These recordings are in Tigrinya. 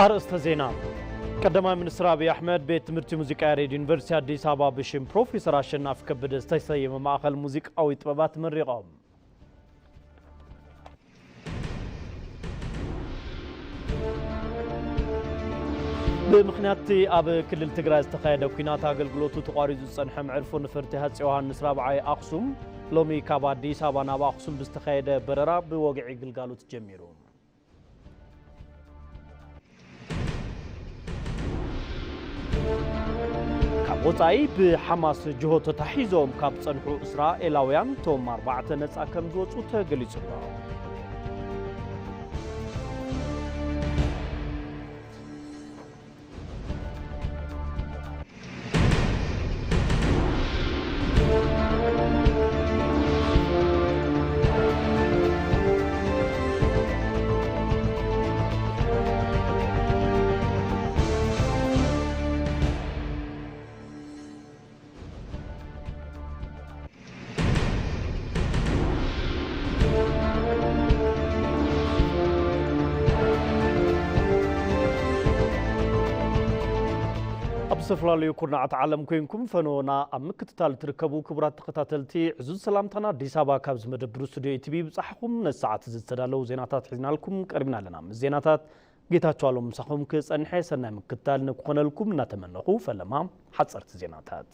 ኣርእስተ ዜና። ቀዳማይ ሚኒስትር ኣብይ ኣሕመድ ቤት ትምህርቲ ሙዚቃ ያሬድ ዩኒቨርሲቲ ኣዲስ ኣበባ ብሽም ፕሮፌሰር ኣሸናፊ ከበደ ዝተሰየመ ማእኸል ሙዚቃዊ ጥበባት መሪቖም። ብምኽንያት እቲ ኣብ ክልል ትግራይ ዝተኻየደ ኲናት ኣገልግሎቱ ተቋሪጹ ዝጸንሐ መዕርፎ ነፈርቲ ሃፀይ ዮሃንስ ራብዓይ ኣኽሱም ሎሚ ካብ ኣዲስ ኣበባ ናብ ኣኽሱም ብዝተኻየደ በረራ ብወግዒ ግልጋሎት ጀሚሩ። ካብ ወጻኢ ብሓማስ ጅሆ ተታሒዞም ካብ ጸንሑ እስራኤላውያን እቶም ኣርባዕተ ነጻ ከም ዝወጹ ተገሊጹ ኣሎ። ኣብ ዝተፈላለዩ ኩርናዓት ዓለም ኮይንኩም ፈነወና ኣብ ምክትታል ትርከቡ ክቡራት ተኸታተልቲ፣ ዕዙዝ ሰላምታና ኣዲስ ኣበባ ካብዚ መደብር ስቱዲዮ ኢቲቪ ይብጻሕኹም። ነዚ ሰዓት እዚ ዝተዳለዉ ዜናታት ሒዝናልኩም ቀሪብና ኣለና። ምስ ዜናታት ጌታቸው ኣሎም ምሳኹም ክጸንሐ ሰናይ ምክትታል ንክኾነልኩም እናተመነኹ፣ ፈለማ ሓጸርቲ ዜናታት።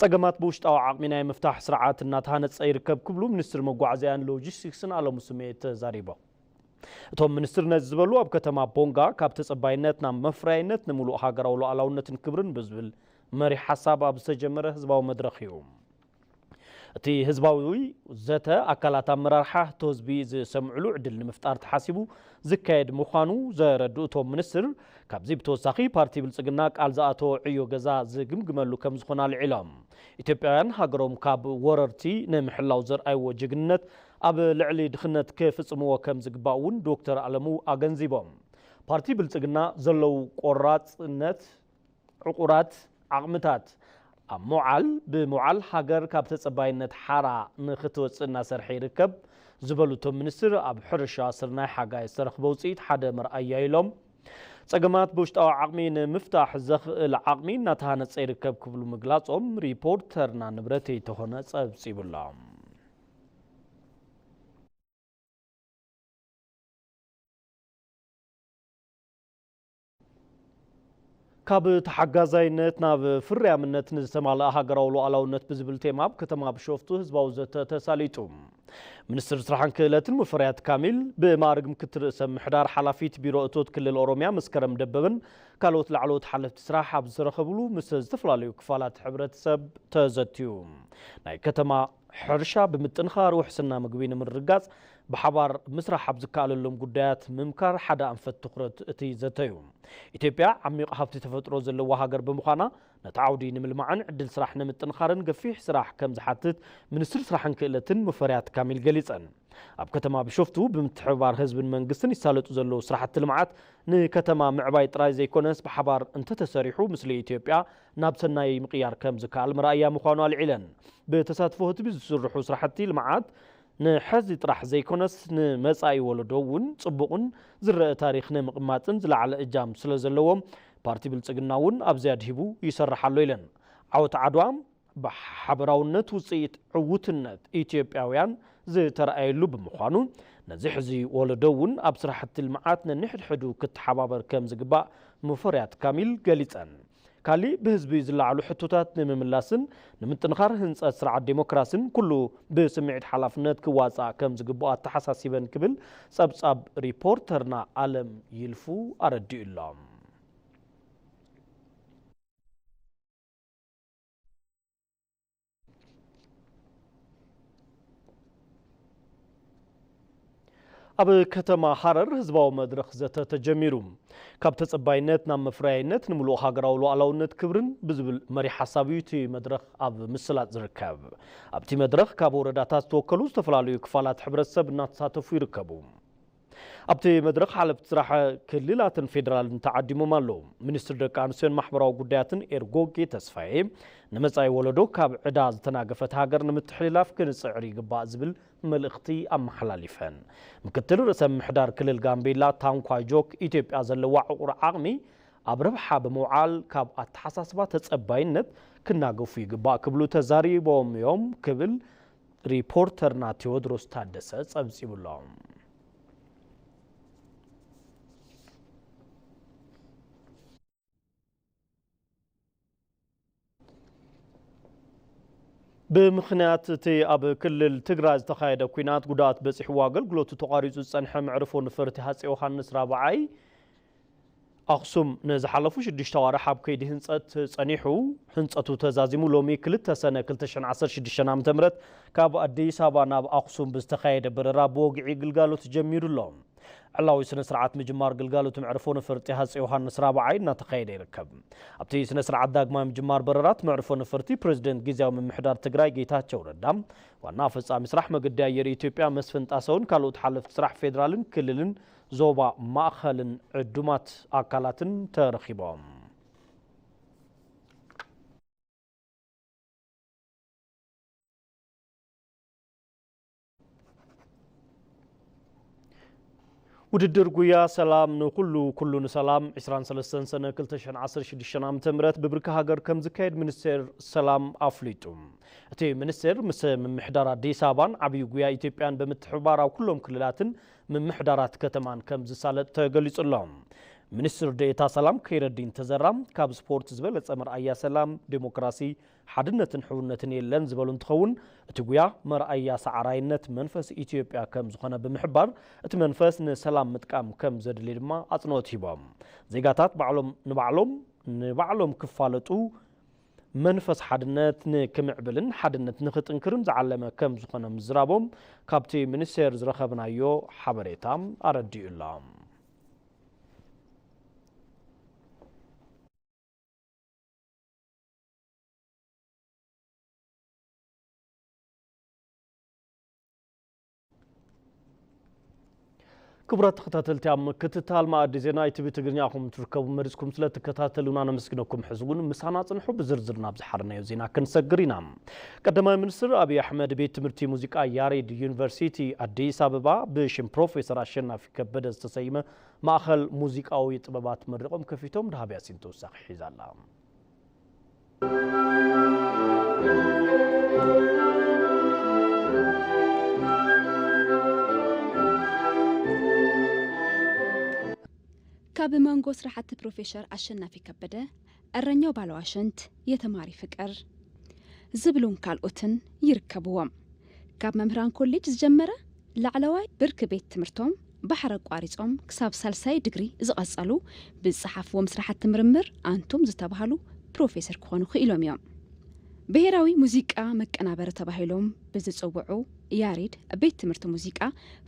ጸገማት ብውሽጣዊ ዓቕሚ ናይ ምፍታሕ ስርዓት እናተሃነጸ ይርከብ ክብሉ ሚኒስትር መጓዓዝያን ሎጂስቲክስን ኣለሙ ስሜ ተዛሪቦም። እቶም ሚኒስትር ነዚ ዝበሉ ኣብ ከተማ ቦንጋ ካብ ተጸባይነት ናብ መፍረያይነት ንምሉእ ሃገራዊ ሉዓላውነትን ክብርን ብዝብል መሪሕ ሓሳብ ኣብ ዝተጀመረ ህዝባዊ መድረኽ እዩ። እቲ ህዝባዊ ዘተ ኣካላት ኣመራርሓ እቲ ህዝቢ ዝሰምዕሉ ዕድል ንምፍጣር ተሓሲቡ ዝካየድ ምዃኑ ዘረድኡ እቶም ሚኒስትር፣ ካብዚ ብተወሳኺ ፓርቲ ብልጽግና ቃል ዝኣተወ ዕዮ ገዛ ዝግምግመሉ ከም ዝኾነ ኣልዒሎም። ኢትዮጵያውያን ሃገሮም ካብ ወረርቲ ንምሕላው ዘርኣይዎ ጅግንነት ኣብ ልዕሊ ድኽነት ክፍጽምዎ ከም ዝግባእ እውን ዶክተር ኣለሙ ኣገንዚቦም። ፓርቲ ብልጽግና ዘለዉ ቆራጽነት ዕቑራት ዓቕምታት ኣብ ምውዓል ብምውዓል ሃገር ካብ ተጸባይነት ሓራ ንኽትወጽእ እናሰርሐ ይርከብ ዝበሉ እቶም ሚኒስትር፣ ኣብ ሕርሻ ስርናይ ሓጋይ ዝተረኽበ ውጽኢት ሓደ መርኣያ ኢሎም። ጸገማት ብውሽጣዊ ዓቕሚ ንምፍታሕ ዘኽእል ዓቕሚ እናተሃነጸ ይርከብ ክብሉ ምግላጾም ሪፖርተርና ንብረተይ ተኾነ ጸብጺቡሎም። ካብ ተሓጋዛይነት ናብ ፍርያምነት ንዝተማልኣ ሃገራዊ ሉዓላውነት ብዝብል ቴማ ኣብ ከተማ ቢሾፍቱ ህዝባዊ ዘተ ተሳሊጡ። ሚኒስትር ስራሕን ክእለትን ሙፈሪያት ካሚል ብማዕርግ ምክትል ርእሰ ምሕዳር ሓላፊት ቢሮ እቶት ክልል ኦሮሚያ መስከረም ደበበን ካልኦት ላዕለዎት ሓለፍቲ ስራሕ ኣብ ዝተረኸብሉ ምስ ዝተፈላለዩ ክፋላት ሕብረተሰብ ተዘትዩ። ናይ ከተማ ሕርሻ ብምጥንኻር ውሕስና ምግቢ ንምርግጋጽ ብሓባር ምስራሕ ኣብ ዝከኣለሎም ጉዳያት ምምካር ሓደ ኣንፈት ትኹረት እቲ ዘተ እዩ። ኢትዮጵያ ዓሚቕ ሃፍቲ ተፈጥሮ ዘለዋ ሃገር ብምዃና፣ ነቲ ዓውዲ ንምልማዕን ዕድል ስራሕ ንምጥንኻርን ገፊሕ ስራሕ ከም ዝሓትት ሚኒስትር ስራሕን ክእለትን ሙፈሪያት ካሚል ገሊጸን። ኣብ ከተማ ቢሾፍቱ ብምትሕብባር ህዝብን መንግስትን ይሳለጡ ዘለዉ ስራሕቲ ልምዓት ንከተማ ምዕባይ ጥራይ ዘይኮነስ ብሓባር እንተተሰሪሑ ምስሊ ኢትዮጵያ ናብ ሰናይ ምቕያር ከም ዝከኣል መርኣያ ምዃኑ ኣልዒለን። ብተሳትፎ ህዝቢ ዝስርሑ ስራሕቲ ልምዓት ንሐዚ ጥራሕ ዘይኮነስ ንመጻኢ ወለዶ እውን ጽቡቕን ዝረአ ታሪኽ ንምቕማጥን ዝለዓለ እጃም ስለ ዘለዎም ፓርቲ ብልጽግና እውን ኣብዚኣ ኣድሂቡ ይሰርሕ ኣሎ ኢለን። ዓወት ዓድዋ ብሓበራውነት ውጽኢት ዕውትነት ኢትዮጵያውያን ዝተረኣየሉ ብምዃኑ፣ ነዚ ሕዚ ወለዶ እውን ኣብ ስራሕቲ ልምዓት ነንሕድሕዱ ክተሓባበር ከም ዝግባእ ሙፈሪያት ካሚል ገሊጸን። ካሊእ ብህዝቢ ዝለዓሉ ሕቶታት ንምምላስን ንምጥንኻር ህንጸት ስርዓት ዴሞክራስን ኩሉ ብስምዒት ሓላፍነት ክዋጻእ ከም ዝግባእ ኣተሓሳሲበን ክብል ጸብጻብ ሪፖርተርና ኣለም ይልፉ ኣረዲኡ ኣሎ። ኣብ ከተማ ሃረር ህዝባዊ መድረኽ ዘተ ተጀሚሩ። ካብ ተጸባይነት ናብ መፍረያይነት ንምሉእ ሃገራዊ ሉዓላውነት ክብርን ብዝብል መሪሕ ሓሳብ እዩ እቲ መድረኽ ኣብ ምስላጥ ዝርከብ። ኣብቲ መድረኽ ካብ ወረዳታት ዝተወከሉ ዝተፈላለዩ ክፋላት ሕብረተሰብ እናተሳተፉ ይርከቡ። ኣብቲ መድረኽ ሓለፍቲ ስራሕ ክልላትን ፌደራልን ተዓዲሞም ኣለዉ። ሚኒስትር ደቂ ኣንስትዮን ማሕበራዊ ጉዳያትን ኤርጎጌ ተስፋዬ፣ ንመጻኢ ወለዶ ካብ ዕዳ ዝተናገፈት ሃገር ንምትሕልላፍ ክንጽዕር ይግባእ ዝብል መልእኽቲ ኣመሓላሊፈን። ምክትል ርእሰ ምምሕዳር ክልል ጋምቤላ ታንኳ ጆክ፣ ኢትዮጵያ ዘለዋ ዕቑር ዓቕሚ ኣብ ረብሓ ብምውዓል ካብ ኣተሓሳስባ ተጸባይነት ክናገፉ ይግባእ ክብሉ ተዛሪቦም እዮም ክብል ሪፖርተርና ቴዎድሮስ ታደሰ ጸብጺቡሎም። ብምኽንያት እቲ ኣብ ክልል ትግራይ ዝተኻየደ ኲናት ጉድኣት በፂሕዎ ኣገልግሎቱ ተቋሪፁ ዝፀንሐ መዕርፎ ነፈርቲ ሃፀይ ዮሃንስ ራብዓይ ኣኽሱም ንዝሓለፉ ሽዱሽተ ኣዋርሕ ኣብ ከይዲ ህንፀት ፀኒሑ፣ ህንፀቱ ተዛዚሙ ሎሚ ክልተ ሰነ ክልተ ሽሕን ዓሰርተ ሽዱሽተን ዓመተ ምህረት ካብ ኣዲስ ኣበባ ናብ ኣኽሱም ብዝተኻየደ በረራ ብወግዒ ግልጋሎት ጀሚሩ ኣሎ። ዕላዊ ስነ ስርዓት ምጅማር ግልጋሎት መዕርፎ ነፈርቲ ሃፀይ ዮሃንስ ራብዓይ እናተኻየደ ይርከብ። ኣብቲ ስነ ስርዓት ዳግማዊ ምጅማር በረራት መዕርፎ ነፈርቲ ፕሬዝደንት ግዝያዊ ምምሕዳር ትግራይ ጌታቸው ረዳ፣ ዋና ፈጻሚ ስራሕ መገዲ ኣየር ኢትዮጵያ መስፍን ጣሰውን ካልኦት ሓለፍቲ ስራሕ ፌዴራልን ክልልን ዞባ ማእኸልን ዕዱማት ኣካላትን ተረኺቦም። ውድድር ጉያ ሰላም ንኹሉ፣ ኩሉ ንሰላም ዕስራን ሰለስተን ሰነ ክልተ ሽሕን ዓሰርተ ሽዱሽተን ዓመተ ምህረት ብብርኪ ሃገር ከም ዝካየድ ሚኒስቴር ሰላም ኣፍሊጡ። እቲ ሚኒስቴር ምስ ምምሕዳር ኣዲስ ኣበባን ዓብዪ ጉያ ኢትዮጵያን ብምትሕብባር ኣብ ኩሎም ክልላትን ምምሕዳራት ከተማን ከም ዝሳለጥ ተገሊጹ ኣሎ። ሚኒስትር ዴኤታ ሰላም ከይረዲን ተዘራ፣ ካብ ስፖርት ዝበለጸ መርኣያ ሰላም፣ ዴሞክራሲ፣ ሓድነትን ሕውነትን የለን ዝበሉ እንትኸውን፣ እቲ ጉያ መርኣያ ሰዓራይነት መንፈስ ኢትዮጵያ ከም ዝኾነ ብምሕባር፣ እቲ መንፈስ ንሰላም ምጥቃም ከም ዘድሊ ድማ ኣጽንኦት ሂቦም። ዜጋታት ባዕሎም ንባዕሎም ንባዕሎም ክፋለጡ፣ መንፈስ ሓድነት ንክምዕብልን ሓድነት ንክጥንክርን ዝዓለመ ከም ዝኾነ ምዝራቦም ካብቲ ሚኒስቴር ዝረኸብናዮ ሓበሬታ ኣረዲኡ ኣሎ። ክቡራት ተኸታተልቲ፣ ኣብ ምክትታል መኣዲ ዜና ኢቲቪ ትግርኛ ኢኹም ትርከቡ። መሪጽኩም ስለ ትከታተሉና ነመስግነኩም። ሕዚ እውን ምሳና ጽንሑ። ብዝርዝር ናብ ዝሓረናዮ ዜና ክንሰግር ኢና። ቀዳማይ ሚኒስትር ኣብይ ኣሕመድ ቤት ትምህርቲ ሙዚቃ ያሬድ ዩኒቨርሲቲ ኣዲስ ኣበባ ብሽም ፕሮፌሰር ኣሸናፊ ከበደ ዝተሰይመ ማእኸል ሙዚቃዊ ጥበባት መሪቖም ከፊቶም። ደሃብ ያሲን ተወሳኺ ሒዛ ኣላ። ካብ መንጎ ስራሕቲ ፕሮፌሰር ኣሸናፊ ከበደ፣ እረኛው ባለዋሽንት፣ የተማሪ ፍቅር ዝብሉን ካልኦትን ይርከብዎም። ካብ መምህራን ኮሌጅ ዝጀመረ ላዕለዋይ ብርኪ ቤት ትምህርቶም ባሕሪ ኣቋሪጾም ክሳብ ሳልሳይ ዲግሪ ዝቐጸሉ ብዝጸሓፍዎም ስራሕቲ ምርምር ኣንቱም ዝተባህሉ ፕሮፌሰር ክኾኑ ክኢሎም እዮም። ብሄራዊ ሙዚቃ መቀናበሪ ተባሂሎም ብዝጽውዑ ያሬድ ቤት ትምህርቲ ሙዚቃ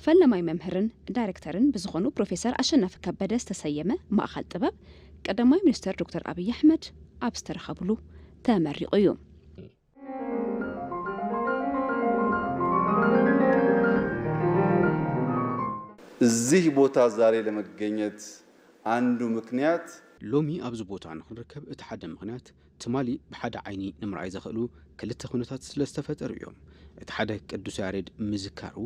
ፈላማይ መምህርን ዳይሬክተርን ብዝኾኑ ፕሮፌሰር ኣሸናፊ ከበደ ዝተሰየመ ማእኸል ጥበብ ቀዳማይ ሚኒስትር ዶክተር ኣብይ ኣሕመድ ኣብ ዝተረኸብሉ ተመሪቑ እዩ። እዚህ ቦታ ዛሬ ለመገኘት አንዱ ምክንያት ሎሚ ኣብዚ ቦታ ንኽንርከብ እቲ ሓደ ምኽንያት ትማሊ ብሓደ ዓይኒ ንምርኣይ ዘኽእሉ ክልተ ኩነታት ስለ ዝተፈጠሩ እዮም። እቲ ሓደ ቅዱስ ያሬድ ምዝካሩ፣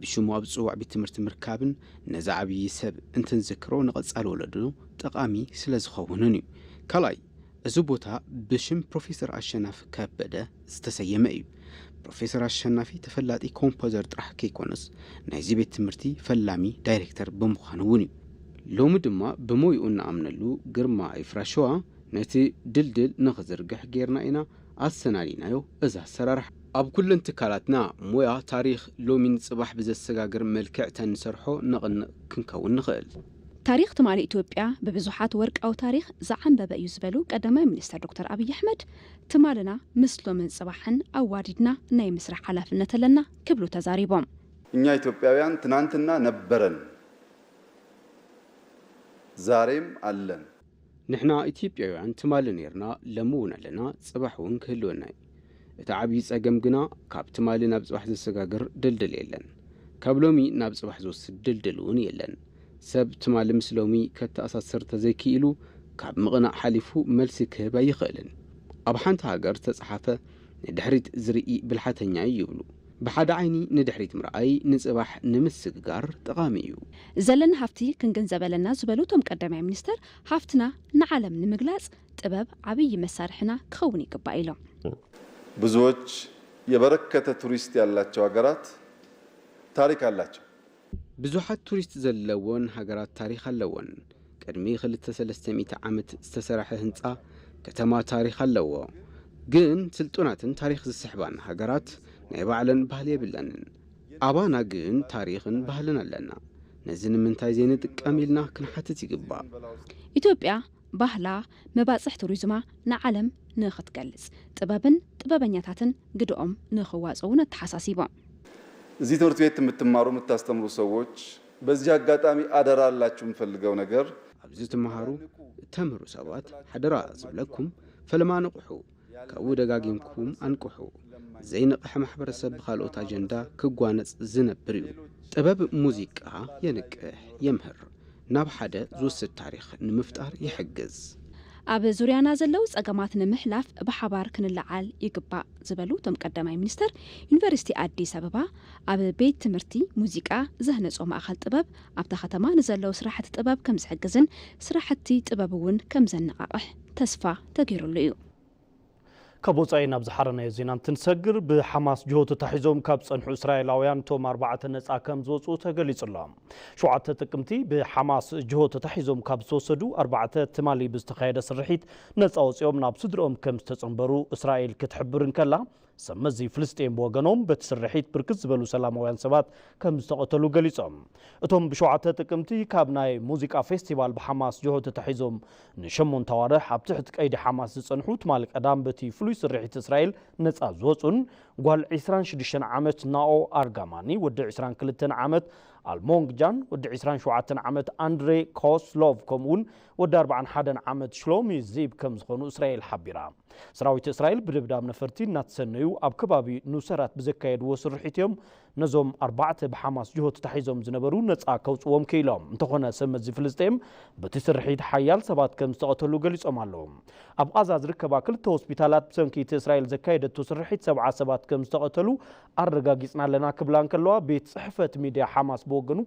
ብሽሙ ኣብ ዝጽዋዕ ቤት ትምህርቲ ምርካብን ነዚ ዓብዪ ሰብ እንትንዝክሮ ንቐጻሊ ወለዶ ጠቓሚ ስለ ዝኸውንን እዩ። ካልኣይ፣ እዚ ቦታ ብሽም ፕሮፌሰር ኣሸናፊ ከበደ ዝተሰየመ እዩ። ፕሮፌሰር ኣሸናፊ ተፈላጢ ኮምፖዘር ጥራሕ ከይኮነስ ናይዚ ቤት ትምህርቲ ፈላሚ ዳይሬክተር ብምዃኑ እውን እዩ። ሎሚ ድማ ብሞይኡ እንኣምነሉ ግርማ ይፍራሸዋ ነቲ ድልድል ንኽዝርግሕ ጌርና ኢና ኣሰናዲናዮ። እዚ ኣሰራርሓ ኣብ ኩለን ትካላትና ሞያ ታሪኽ ሎሚን ጽባሕ ብዘሰጋግር መልክዕ ተንሰርሖ ነቕንቕ ክንከውን ንኽእል። ታሪኽ ትማሊ ኢትዮጵያ ብብዙሓት ወርቃዊ ታሪኽ ዝዓንበበ እዩ ዝበሉ ቀዳማይ ሚኒስትር ዶክተር ኣብይ ኣሕመድ፣ ትማልና ምስ ሎምን ጽባሕን ኣዋዲድና ናይ ምስራሕ ሓላፍነት ኣለና ክብሉ ተዛሪቦም። እኛ ኢትዮጵያውያን ትናንትና ነበረን፣ ዛሬም ኣለን። ንሕና ኢትዮጵያውያን ትማሊ ነይርና፣ ለሚ እውን ኣለና፣ ጽባሕ እውን ክህልወና እዩ። እቲ ዓብዪ ጸገም ግና ካብ ትማሊ ናብ ጽባሕ ዘሰጋግር ድልድል የለን። ካብ ሎሚ ናብ ጽባሕ ዝወስድ ድልድል እውን የለን። ሰብ ትማሊ ምስ ሎሚ ከተኣሳስር ተዘይክኢሉ፣ ካብ ምቕናእ ሓሊፉ መልሲ ክህብ ኣይኽእልን። ኣብ ሓንቲ ሃገር ዝተጻሓፈ ንድሕሪት ዝርኢ ብልሓተኛ እዩ ይብሉ። ብሓደ ዓይኒ ንድሕሪት ምርኣይ ንጽባሕ ንምስግጋር ጠቓሚ እዩ። ዘለና ሃፍቲ ክንግንዘብ ኣለና ዝበሉ እቶም ቀዳማይ ሚኒስተር፣ ሃፍትና ንዓለም ንምግላጽ ጥበብ ዓብዪ መሳርሕና ክኸውን ይግባእ ኢሎም። ብዙዎች የበረከተ ቱሪስት ያላቸው ሀገራት ታሪክ አላቸው። ብዙሓት ቱሪስት ዘለወን ሃገራት ታሪኽ ኣለወን። ቅድሚ ክልተ ሰለስተ ሚእቲ ዓመት ዝተሰራሐ ህንጻ ከተማ ታሪኽ ኣለዎ። ግን ስልጡናትን ታሪኽ ዝስሕባን ሃገራት ናይ ባዕለን ባህሊ የብለንን። ኣባና ግን ታሪኽን ባህልን ኣለና። ነዚ ንምንታይ ዘይንጥቀም ኢልና ክንሓትት ይግባእ። ኢትዮጵያ ባህላ፣ መባፅሕ ቱሪዝማ ንዓለም ንክትገልፅ ጥበብን ጥበበኛታትን ግድኦም ንክዋፅኡ እውን ኣተሓሳሲቦም። እዚህ ትምህርት ቤት የምትማሩ የምታስተምሩ ሰዎች በዚህ አጋጣሚ አደራ ላችሁ የምፈልገው ነገር ኣብዚ ትመሃሩ እተምህሩ ሰባት ሓደራ ዝብለኩም፣ ፈለማ ንቕሑ፣ ካብኡ ደጋጊምኩም ኣንቅሑ። ዘይንቕሕ ማሕበረሰብ ብኻልኦት ኣጀንዳ ክጓነጽ ዝነብር እዩ። ጥበብ ሙዚቃ የንቅሕ፣ የምህር፣ ናብ ሓደ ዝወስድ ታሪኽ ንምፍጣር ይሕግዝ። ኣብ ዙርያና ዘለዉ ጸገማት ንምሕላፍ ብሓባር ክንለዓል ይግባእ ዝበሉ እቶም ቀዳማይ ሚኒስተር፣ ዩኒቨርሲቲ ኣዲስ ኣበባ ኣብ ቤት ትምህርቲ ሙዚቃ ዘህነጾ ማእኸል ጥበብ ኣብታ ከተማ ንዘለዉ ስራሕቲ ጥበብ ከም ዝሕግዝን ስራሕቲ ጥበብ እውን ከም ዘነቓቕሕ ተስፋ ተገይሩሉ እዩ። ካብ ወፃኢ ናብ ዝሓረናዮ ዜና እንትንሰግር፣ ብሓማስ ጅሆ ተታሒዞም ካብ ዝፀንሑ እስራኤላውያን እቶም ኣርባዕተ ነፃ ከም ዝወፁ ተገሊፁ ኣሎ። ሸውዓተ ጥቅምቲ ብሓማስ ጅሆ ተታሒዞም ካብ ዝተወሰዱ ኣርባዕተ ትማሊ ብዝተኻየደ ስርሒት ነፃ ወፂኦም ናብ ስድርኦም ከም ዝተፀንበሩ እስራኤል ክትሕብር እንከላ፣ ሰብ መዚ ፍልስጤም ብወገኖም በቲ ስርሒት ብርክት ዝበሉ ሰላማውያን ሰባት ከም ዝተቐተሉ ገሊፆም። እቶም ብሸውዓተ ጥቅምቲ ካብ ናይ ሙዚቃ ፌስቲቫል ብሓማስ ጅሆ ተታሒዞም ንሸሞንተ ኣዋርሕ ኣብ ትሕቲ ቀይዲ ሓማስ ዝጸንሑ ትማሊ ቀዳም በቲ ፍሉይ ስርሒት እስራኤል ነጻ ዝወጹን ጓል ዕስራን ሽዱሽተን ዓመት ናኦ ኣርጋማኒ፣ ወዲ ዕስራን ክልተን ዓመት ኣልሞንግ ጃን፣ ወዲ ዕስራን ሸውዓተን ዓመት ኣንድሬ ኮስሎቭ ከምኡውን ወዲ ኣርባዓን ሓደን ዓመት ሽሎሚ ዚብ ከም ዝኾኑ እስራኤል ሓቢራ። ሰራዊት እስራኤል ብደብዳብ ነፈርቲ እናተሰነዩ ኣብ ከባቢ ኑሰራት ብዘካየድዎ ስርሒት እዮም ነዞም ኣርባዕተ ብሓማስ ጅሆ ተታሒዞም ዝነበሩ ነጻ ከውጽዎም ክኢሎም። እንተኾነ ሰብ መዚ ፍልስጤም በቲ ስርሒት ሓያል ሰባት ከም ዝተቐተሉ ገሊጾም ኣለዉ። ኣብ ቓዛ ዝርከባ ክልተ ሆስፒታላት ብሰንኪ እቲ እስራኤል ዘካየደቶ ስርሒት ሰብዓ ሰባት ከም ዝተቐተሉ ኣረጋጊጽና ኣለና ክብላ እንከለዋ፣ ቤት ጽሕፈት ሚድያ ሓማስ ብወገኑ